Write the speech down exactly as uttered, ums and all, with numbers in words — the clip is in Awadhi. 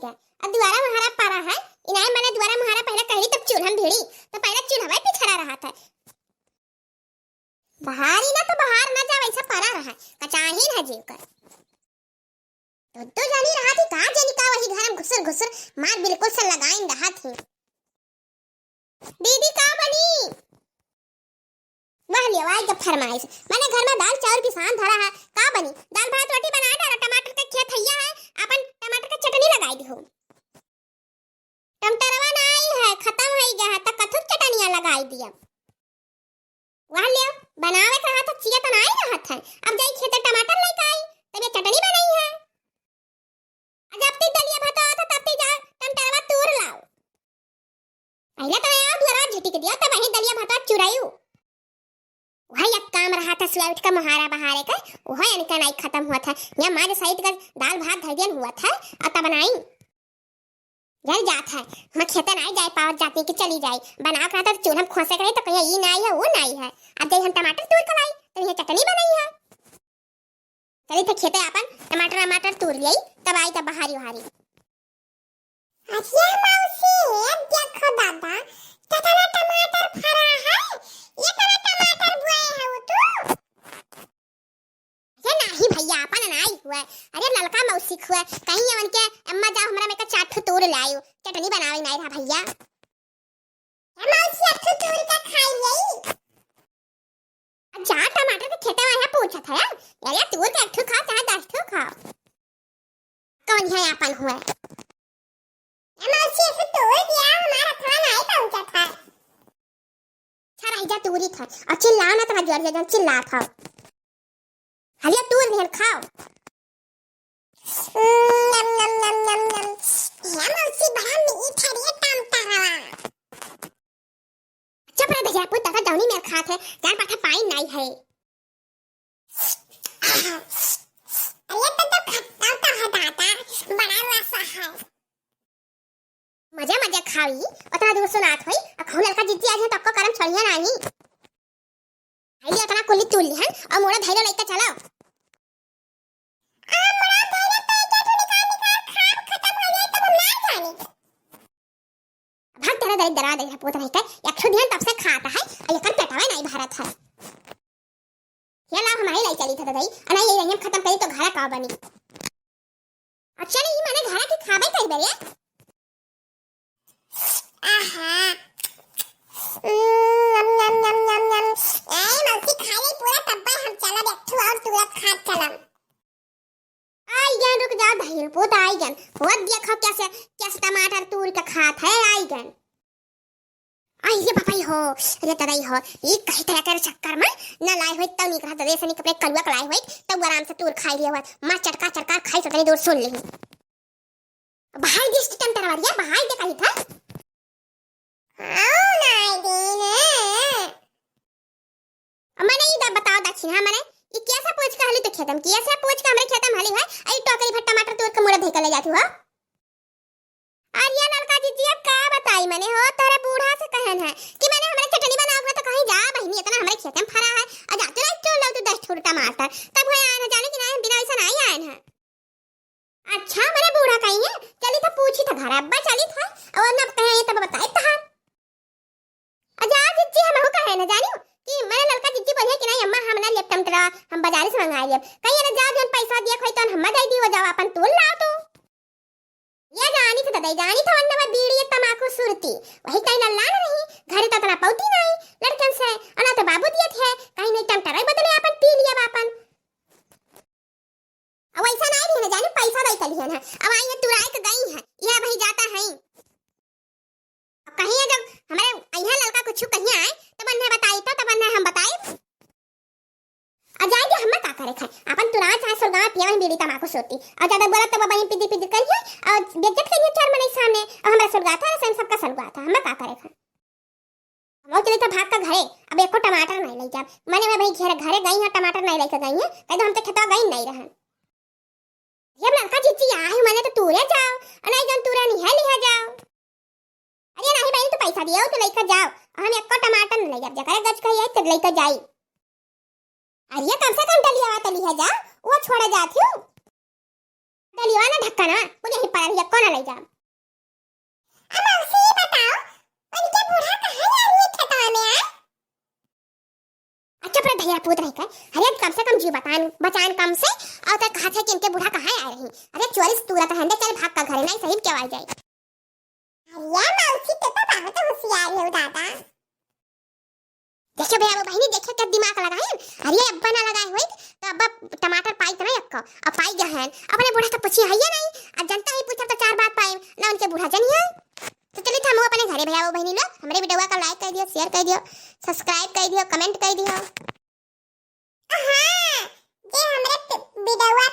अब दुआरा महारा परा है, इनाय मने दुआरा महारा पहले कहली तब चूल्हा में भिड़ी, तो पहले चूल्हा पे पिछड़ा रहा था। बहारी ना तो बहार ना जावे, ऐसा परा रहा, कचाहिन है जीव कर। तो दो जानी रहा थी, कहाँ जानी का वही घर में घुसर घुसर मार बिल्कुल से लगाइन रहा थी। दीदी का बनी? वह लियो, आई के फरमाइश। मैंने घर में दाल चाउर पिसान धरा है, का बनी? दाल भात रोटी बना डालो, टमाटर का खेत हैया है, अपन टमाटर का चटनी लगाई दिहो। टमाटरवा ना आई है, खत्म हो गया है, तो कथुक चटनिया लगाई दिया। वह लियो, बनावे का हाथ चिया तो ना आई रहत है, अब जाई खेते टमाटर लेके आई, तब ये चटनी बनाई है। आ जब ती दलिया भात आवत है, तब ती जा टमाटरवा तूर लाओ। पहले तो यहाँ दुआरा झिटिक दियो, तब वहीं दलिया भात चुरायू। वह एक काम रहा था, सुबह उठ के मोहारा बहारे का, वह इनका नहीं खत्म हुआ था। यहाँ माँ जो सहित का दाल भात धर दियन हुआ था, और तब नहीं। जल जात है, हम खेते नहीं जाए पावत जाती कि चली जाए, बना के रहता तो चूल्हा में खोसे के रही तो कहीं ई नहीं है, वो नहीं है। अब जब हम टमाटर तोड़ के लाई, तो यह चटनी बनाई है। चली थे खेते अपन टमाटर वमाटर तोड़ लियाई, तब आई तब बहारी उहारी। अच्छा मौसी, अब देखो दादा, कितना टमाटर फरा है, ये तरह टमाटर बोए हो तू? अरे नाही भैया, अपन नाई हुए, अरे ललका मौसी हुए, कहीं ये उनके अम्मा जाओ हमरा में का चार ठो तोड़ लायो, चटनी बनावे नाई रहा भैया। ए मौसी, एक ठो तूर के खाई लेई। जा टमाटर के खेते वाला पूछत है, अरे तूर के एक ठो खाओ चाहे दस ठो खाओ, कौन है अपन हुए। ए मौसी, एक ठो तूर दिया, हमारा खाना नहीं पहुंचा था। अच्छा रह जा तूरी था, और चिल्लाओ ना, तोरा जोर से चिल्ला था। हलिया तूर निहन खाओ। नम, नम, नम, नम, नम। हे मौसी, बड़ा मीठ है रे टमाटरवा। अच्छा, पर भैया, पूत दादा जौनी मेर खात है, जान पाठा पाई नाई है। अरे, तो, तो खट्टा तो है दादा, बड़ा रसा है। मजे मजे खाई, उतना दूर सुनात होई, आ कहूँ ललका जिज्जी आ जाए तो आपको करम छोड़िए नाही। भाई, उतना कुल्ली तूल लिहन, और मोड़ा धैले लइके चलो। आ, मोड़ा धैले तो एक ठो निकाल, निकाल, खाब खत्म हो जाए, तब हम ना जानी। भाग तेरा दरिद्र दरा दे, पूत नहीं के, एक ठो दिहन तब से खात है, और एकर पेटवा नहीं भरत है। ये लाओ, हम ही लाई चली था दई, अना ये रहियम खत्म करी तो घरा का बनी। अच्छा नहीं, माने घरा के खाबे कई बेरे? आहा। उम, नम, नम, नम, नम, नम। ए, मौसी खा ले पूरा टब्बर, हम चलब एक ठो और तुरंत खा चलब। आई गन, रुक जा, धैल पूत आई गन। वो देखो कैसे, कैसे टमाटर तूर के खात है, आई गन। आई रे बापा हो, रे तदई हो, ई कही तरह के चक्कर में न लाए होई, तब निकरा दे से निक अपने कलुआ के लाए होई, तब आराम से तूर खाई लिया होत। माँ चटका चटका खाई तो तनी दूर सुन ली। भाई दिस टमाटर वाली है, भाई दे कही था। आओ नाई दीन है। अब मने ई द-, बताओ दक्षिणा, मने ई कैसे पूछ के हली तो खेतम, कैसे पूछ के हमरे खेतम हली है, आई टोकरी भर टमाटर तोड़ के मुड़ा धई के ले जाती हो। अरे ये ललका जिज्जी, अब का बताई मने हो, तोरे बूढ़ा से कहन है कि मने हमरे चटनी बनावे तो कहीं जा बहिनी, इतना हमरे खेते में फरा है, और जाते रह चल लो तू दस ठो टमाटर, तब हो आए न जाने कि नहीं, हम बिना ऐसा नहीं आए हैं। अच्छा, मने बूढ़ा कहीं है, चली था पूछी था घर, अब्बा चली था, और न कहे तब बताए तहार। आ जा जिज्जी, हमहू कहे न जानियो कि मने ललका जिज्जी बोलिए कि नहीं अम्मा, हम ना लेब टमाटर, हम बाजारे से मंगाई लेब। कहीं अरे जा जौन पैसा दिए खोई तौन हम्मा दे दियो, जाओ अपन तोल लाओ तो। ये जानी था ददाई, जानी था वन्ना में बीड़ी तमाकू सुरती, वही कहीं लल्ला न रही, घरे तो इतना पौती नहीं, लड़कन से, अना तो बाबू दिए थे, कहीं नहीं टमाटर बदले अपन पी लिया अपन। अब वैसा नहीं रही ना जाने, पैसा दे के लिहन है। अब आई है तुराई के गई है, यह वही जाता है। अब कहीं है जब हमारे यहाँ लड़का कुछ कहीं आए, तब अन्य बताई तो, तब अन्य हम बताई। अब जाए के हमें का करे खाए, अपन तुराई चाहे सुरगावा पिया वहीं बीड़ी तमाकू सोती। और ज्यादा बोला तो वहीं पिदी पिदी करी है, और बेइज्जत करी है चार मनई सामने, और हमारा सुरगा था, रसम सबका सलगा था, हमें का करे खाए। हम चले तो भाग का घरे, अब एको टमाटर नहीं ले जाब। मने मैं भाई घर, घरे गई है, टमाटर नहीं लेके गई है, कह दो हम तो खेतवा गई नहीं रहन। ये लड़का जिज्जी आए हो, मने तो तूरे जाओ, और नहीं जौन तूरे नहीं है, लिहा जाओ। अरे नहीं बहन, तू पैसा दियो, तू लेके जाओ, और हम एको टमाटर नहीं ले जाब, जकरे गज कही है, तो लेके जाई। अरे कम से कम डलिया तो लिहा जाओ, वो छोड़े जात हूँ। चलियो ना ढक्कन, मुझे ही पड़ा भैया, कौन ले जाब? अब मौसी, ये बताओ, उनके बूढ़ा कहाँ जा रही है खेतवा में, आय? अच्छा, पर धैया पूत रह कर, अरे, कम से कम जीव बतान, बचान कम से, और तक कहा था कि इनके बूढ़ा कहाँ आ रही? अरे, चोरी से तुरत हंडे, चल भाग का घरे, नहीं सही क्या आ जाए। अरे मौसी, तू तो बहुत होशियार हो दादा। देखियो भैया, वो बहिनी, देखियो क्या दिमाग लगाए हैं। अरे अब्बा ना लगाए हुई तो अब्बा टमाटर पाई तो नहीं अक्का, अब पाई गया है। अपने बूढ़ा से पूछी है या नहीं, अब जनता ही पूछब तो चार बात पाई ना, उनके बूढ़ा जनी है। तो चलिए, हम अपने घरे भैया, वो बहिनी लोग, हमरे वीडियो का like कर दियो, share कर दियो, subscribe कर दियो, comment कर दियो। हाँ, जे हमरे वीडियो